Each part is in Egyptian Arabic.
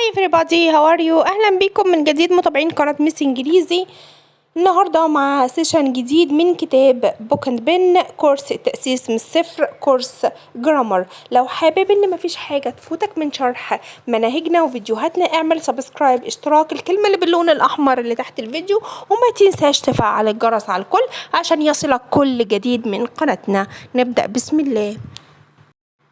Hi everybody، how are you؟ اهلا بيكم من جديد متابعين قناة ميس انجليزي. النهاردة مع session جديد من كتاب Book and Pen، كورس التأسيس من الصفر، كورس grammar. لو حابب ان مفيش حاجة تفوتك من شرح مناهجنا وفيديوهاتنا، اعمل subscribe، اشتراك، الكلمة اللي باللون الاحمر اللي تحت الفيديو، وما تنساش تفعل الجرس على الكل عشان يصلك كل جديد من قناتنا. نبدأ بسم الله.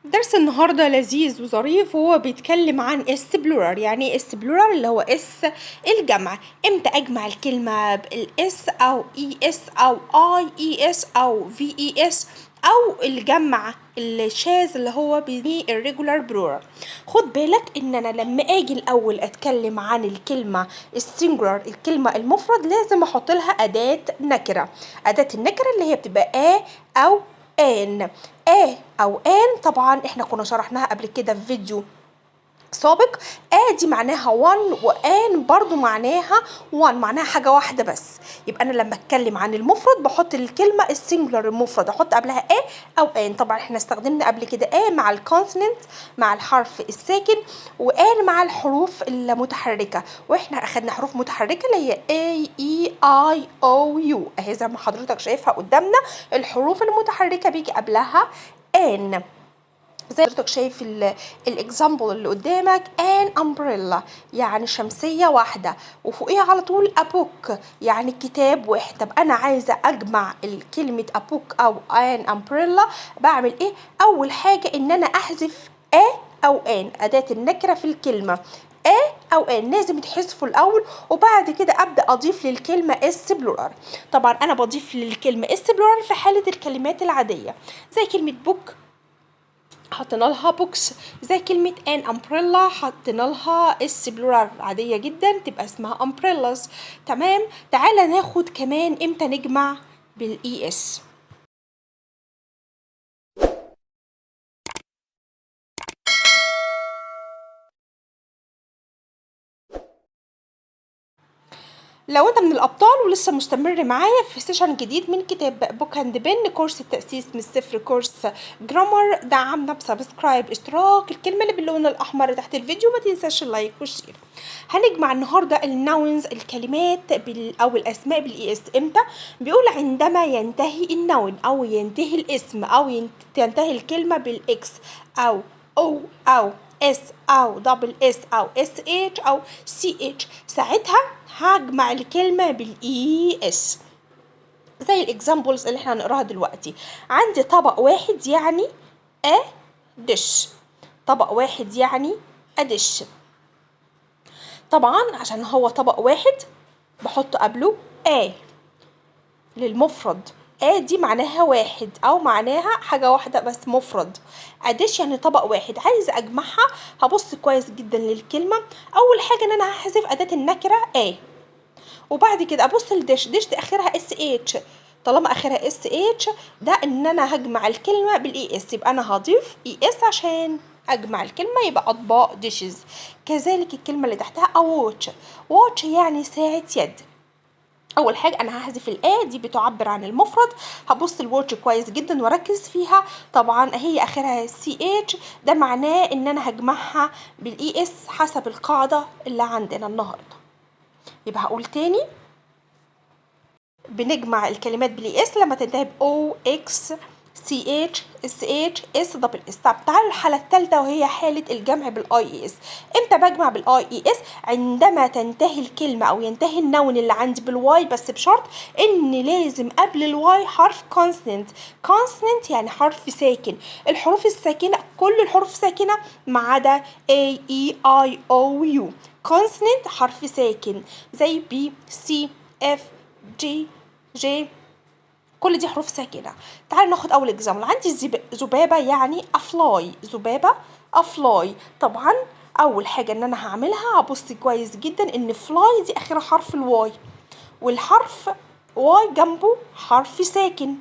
درس النهارده لذيذ وظريف، وهو بيتكلم عن s plural. يعني ايه s plural؟ اللي هو s الجمع. امتى اجمع الكلمه بال s او es او ies او ves او الجمع الشاذ اللي هو irregular plural؟ خد بالك ان انا لما اجي الاول اتكلم عن الكلمه ال singular، الكلمه المفرد، لازم احط لها اداه نكره. اداه النكره اللي هي بتبقى a او an. a او an طبعا احنا كنا شرحناها قبل كده في فيديو سابق. a دي معناها one، و an برضو معناها one، معناها حاجة واحدة بس. يبقى انا لما اتكلم عن المفرد بحط الكلمة ال singular المفرد، احط قبلها a او an. طبعا احنا استخدمنا قبل كده a مع ال consonant، مع الحرف الساكن، و an مع الحروف المتحركة، واحنا اخدنا حروف متحركة اللي هي A E I O U، اهي زي ما حضرتك شايفها قدامنا. الحروف المتحركة بيجي قبلها an، زي حضرتك شايف ال example اللي قدامك، an umbrella يعني شمسية واحدة، وفوقيها على طول a book يعني كتاب واحد. طب انا عايزة اجمع الكلمة a book او an umbrella، بعمل ايه؟ اول حاجة ان انا احذف a او an، اداة النكرة في الكلمة a او an لازم يتحذفوا الاول، وبعد كده ابدا اضيف للكلمه s plural. طبعا انا بضيف للكلمه s plural في حاله الكلمات العاديه، زي كلمه book حطينا لها books، زي كلمة an umbrella حطينا لها s plural عادية جدا تبقى اسمها umbrellas. تمام. تعالى ناخد كمان امتى نجمع بال es. لو انت من الابطال ولسه مستمر معايا في session جديد من كتاب Book and Pen، كورس التاسيس من الصفر، كورس grammar، دعمنا ب subscribe، اشتراك، الكلمه اللي باللون الاحمر تحت الفيديو، ما تنساش ال like وال share. هنجمع النهارده ال nouns، الكلمات او الاسماء بال es. امتى؟ بيقول عندما ينتهي ال noun او ينتهي الاسم او تنتهي الكلمه بال x او o او s او double s او sh او ch، ساعتها هجمع الكلمة بال es، زي ال examples اللي احنا هنقراها دلوقتي. عندي طبق واحد يعني a dish، طبق واحد يعني a dish. طبعا عشان هو طبق واحد بحط قبله a للمفرد. a دي معناها واحد او معناها حاجة واحدة بس مفرد. a dish يعني طبق واحد. عايزة اجمعها، هبص كويس جدا للكلمة. اول حاجة ان انا هحذف اداة النكرة a، وبعد كده ابص ل dish، dish دي اخرها sh، طالما اخرها sh ده ان انا هجمع الكلمة بال es، يبقى انا هضيف es عشان اجمع الكلمة، يبقى اطباق dishes. كذلك الكلمة اللي تحتها a watch، watch يعني ساعة يد. اول حاجه انا هحذف ال a دي بتعبر عن المفرد، هبص ال watch كويس جدا واركز فيها. طبعا هي اخرها ch، ده معناه ان انا هجمعها بال es حسب القاعده اللي عندنا النهارده. يبقى هقول تاني، بنجمع الكلمات بال es لما تنتهي ب o x ch sh s double s. طب تعالوا الحاله الثالثه وهي حاله الجمع بال ies. امتى بجمع بال ies؟ عندما تنتهي الكلمه او ينتهي ال noun اللي عندي بال y، بس بشرط ان لازم قبل ال y حرف consonant. consonant يعني حرف ساكن. الحروف الساكنه كل الحروف ساكنه ما عدا a e i o u. consonant حرف ساكن زي b c f g j، كل دي حروف ساكنة. تعالوا ناخد أول example. عندي ذبابة يعني a fly، ذبابة a fly. طبعا أول حاجة إن أنا هعملها هبص كويس جدا إن fly دي آخرها حرف ال y، والحرف y جنبه حرف ساكن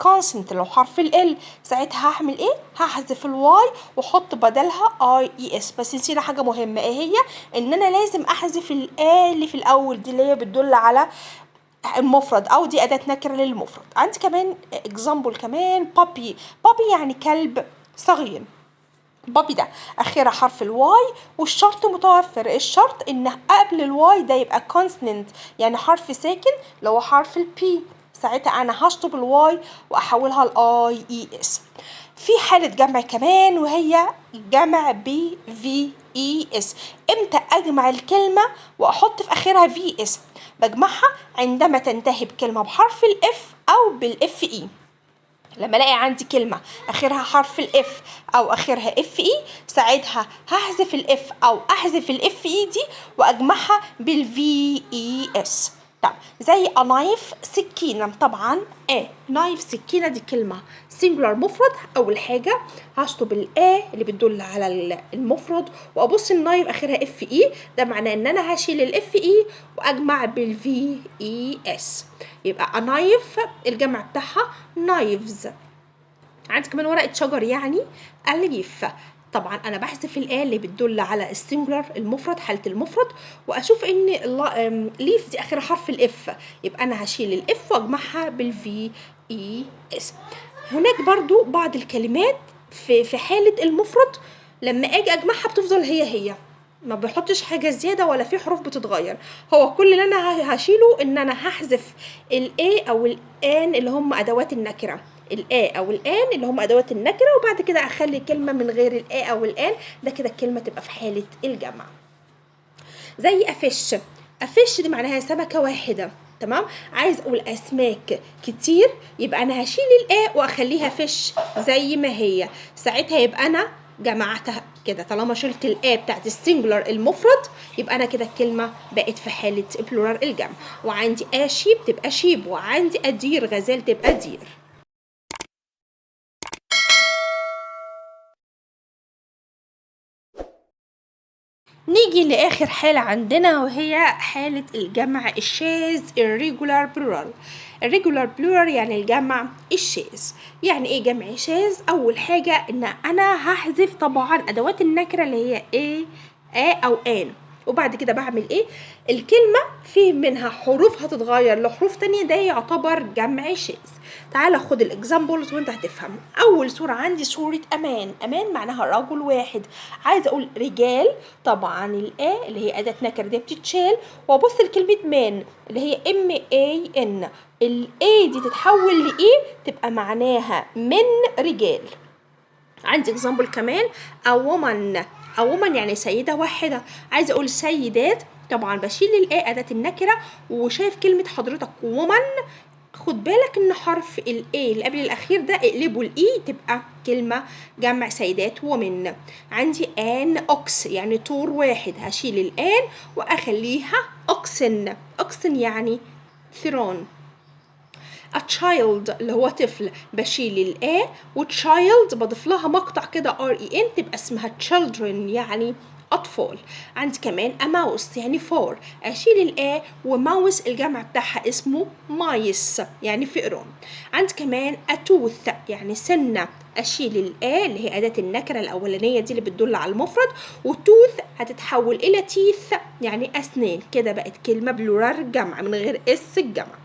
consonant لو حرف ال L، ساعتها هعمل ايه؟ هحذف ال y واحط بدلها ies. بس نسينا حاجه مهمه، ايه هي؟ ان انا لازم احذف ال a اللي في الاول دي اللي هي بتدل على المفرد، او دي اداة نكرة للمفرد. عندي كمان example كمان، puppy. puppy يعني كلب صغير. puppy ده اخرها حرف ال y، والشرط متوفر. الشرط ان قبل ال y ده يبقى consonant، يعني حرف ساكن اللي هو حرف ال p. ساعتها انا هشطب ال y واحولها ل i e s. في حالة جمع كمان، وهي جمع ب v e s. امتى اجمع الكلمة واحط في اخرها v s؟ بجمعها عندما تنتهي بكلمة بحرف ال f او بال f e. لما الاقي عندي كلمة اخرها حرف ال f او اخرها f e، ساعتها هحذف ال f او احذف ال f e دي واجمعها بال v e s. طب زي a knife سكينة. طبعا a knife سكينة دي كلمة singular مفرد. أول حاجة هشطب ال a اللي بتدل على المفرد، وأبص ال knife آخرها f e، ده معناه إن أنا هشيل ال f e وأجمع بال v e s. يبقى a knife الجمع بتاعها knives. عندي كمان ورقة شجر يعني a leaf. طبعا انا بحذف ال a اللي بتدل على ال singular المفرد، حاله المفرد، واشوف ان leaf دي اخر حرف ال f، يبقى انا هشيل ال f واجمعها بال v e s. هناك برضو بعض الكلمات في حاله المفرد لما اجي اجمعها بتفضل هي هي، ما بحطش حاجة زيادة ولا في حروف بتتغير. هو كل اللي انا هشيله ان انا هحذف ال a او ال an اللي هم ادوات النكره، ال a او ال an اللي هم ادوات النكره، وبعد كده اخلي كلمه من غير ال a او ال an، ده كده الكلمه تبقى في حاله الجمع. زي a fish. a fish دي معناها سمكه واحده، تمام؟ عايز اقول اسماك كتير، يبقى انا هشيل ال a واخليها fish زي ما هي، ساعتها يبقى انا جمعتها كده. طالما شلت ال a بتاعت ال singular المفرد، يبقى انا كده الكلمه بقت في حاله plural الجمع. وعندي a sheep تبقى sheep، وعندي a deer غزال تبقى deer. نيجي لآخر حالة عندنا، وهي حالة الجمع الشاذ irregular plural. irregular plural يعني الجمع الشاذ. يعني ايه جمع شاذ؟ أول حاجة إن أنا هحذف طبعا أدوات النكرة اللي هي a a أو an، وبعد كده بعمل ايه؟ الكلمة في منها حروف هتتغير لحروف تانية، ده يعتبر جمع شاذ. تعالى خد ال examples وانت هتفهم. اول صورة عندي صورة a man. a man معناها رجل واحد. عايزة اقول رجال، طبعا ال a اللي هي اداة نكرة دي بتتشال، وابص لكلمة man اللي هي m a n، ال a دي تتحول ل e تبقى معناها men رجال. عندي example كمان a woman. a woman يعني سيدة واحدة. عايزة أقول سيدات، طبعا بشيل ال a أداة النكرة، وشايف كلمة حضرتك woman، خد بالك إن حرف ال a اللي قبل الأخير ده اقلبه ال e تبقى كلمة جمع سيدات women. عندي an ox يعني طور واحد، هشيل ال an وأخليها oxen. oxen يعني ثيران. a child اللي هو طفل، بشيل ال a و child بضيف لها مقطع كده r e n تبقى اسمها children يعني أطفال. عندي كمان a mouse يعني فار، أشيل ال a و mouse الجمع بتاعها اسمه mice يعني فئران. عندي كمان a tooth يعني سنة، أشيل ال a اللي هي أداة النكرة الأولانية دي اللي بتدل على المفرد، و tooth هتتحول إلى teeth يعني أسنان، كده بقت كلمة plural جمع من غير s الجمع.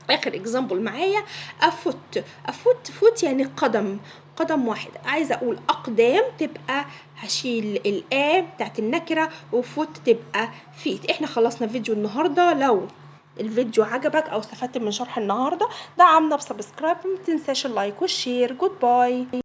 اخر example معايا a foot. a foot، foot يعني قدم، قدم واحد. عايزه اقول اقدام تبقى هشيل ال a بتاعت النكره و foot تبقى feet. احنا خلصنا فيديو النهارده. لو الفيديو عجبك او استفدت من شرح النهارده دعمنا ب subscribe، ما تنساش ال like وال share. goodbye.